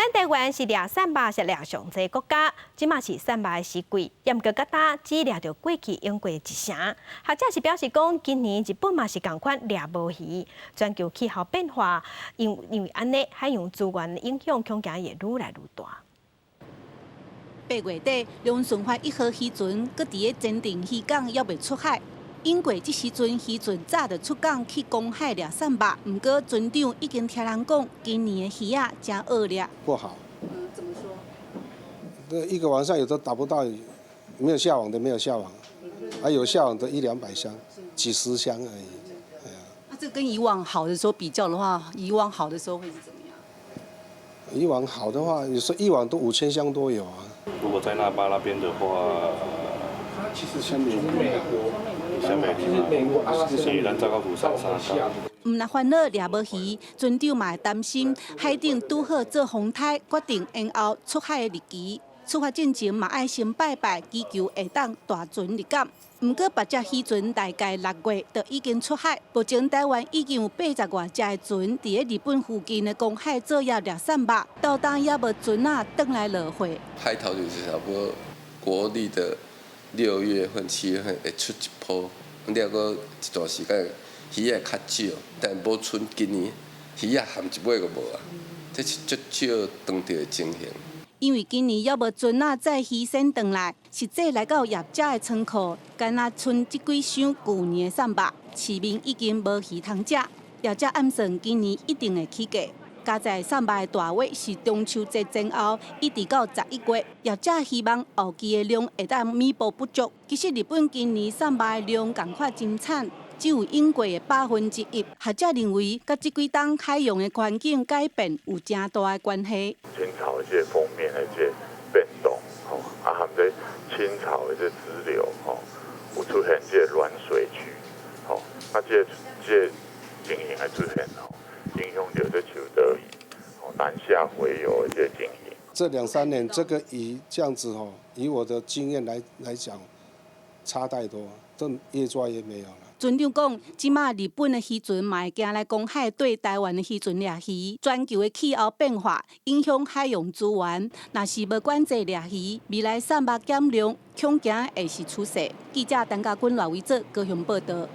咱台灣是掠散峇是掠上濟國家，這馬是散峇的時季，毋過到今只掠著過去用過一成。學者是表示講，今年日本嘛是仝款掠無魚，全球氣候變化，因為按呢海洋資源影響恐驚會愈來愈大。八月底，龍順發一號漁船閣佇咧前鎮漁港猶未出海。應過這時陣漁船早就出港去公海掠散峇，毋過船長已經聽人講，今年的魚仔誠惡掠。不好。嗯，怎麼說？這一個晚上有的打不到，沒有下網的沒有下網，還有下網的一兩百箱、幾十箱而已。哎呀。那這跟以往好的時候比較的話，以往好的時候會是怎麼樣？以往好的話，有時候一網都5000箱都有啊。如果在那霸那邊的話，其實像美國。美國是咱走到釜山三港。毋但煩惱掠無魚，船長嘛會擔心海頂拄好做風颱，決定延後出海的日期。出發進前嘛愛先拜拜，祈求會當大船入港。毋過別隻漁船大概6月就已經出海，目前台灣已經有八十外隻的船佇咧日本附近的公海作業掠散峇，到今猶無船仔轉來落貨。海頭就是差不多國曆的6月份、7月份會出一波，了閣一段時間魚仔較少，但無賰今年魚仔含一尾都無啊，這是足少當著的情形。因為今年猶無船仔載魚鮮轉來，實際來到業者的倉庫，干焦賰這幾箱舊年的散峇，市面已經無魚通食。業者暗算今年一定會起價。加在散峇的大尾是中秋節前後，一直到11月，業者希望後期的量會當彌補不足。其實日本今年散峇的量仝款真慘，只有應過的1%。學者認為，佮這幾冬海洋的環境改變有誠大的關係。清潮的這個鋒面的這個變動，吼，啊，含這親潮的這支流，吼，有出現這個暖水區，吼，啊，這個情形的出現，吼，影響著這秋刀魚，吼，南下洄游的這個情形。這兩三年這個魚這樣子吼，以我的經驗來講，差太多，這越抓越沒有了。船長講，這馬日本的漁船嘛會行來公海對台灣的漁船掠魚。全球的氣候變化影響海洋資源，若是無管制掠魚，未來散峇減量，恐驚會是趨勢。記者陳家軍、賴維哲高雄報導。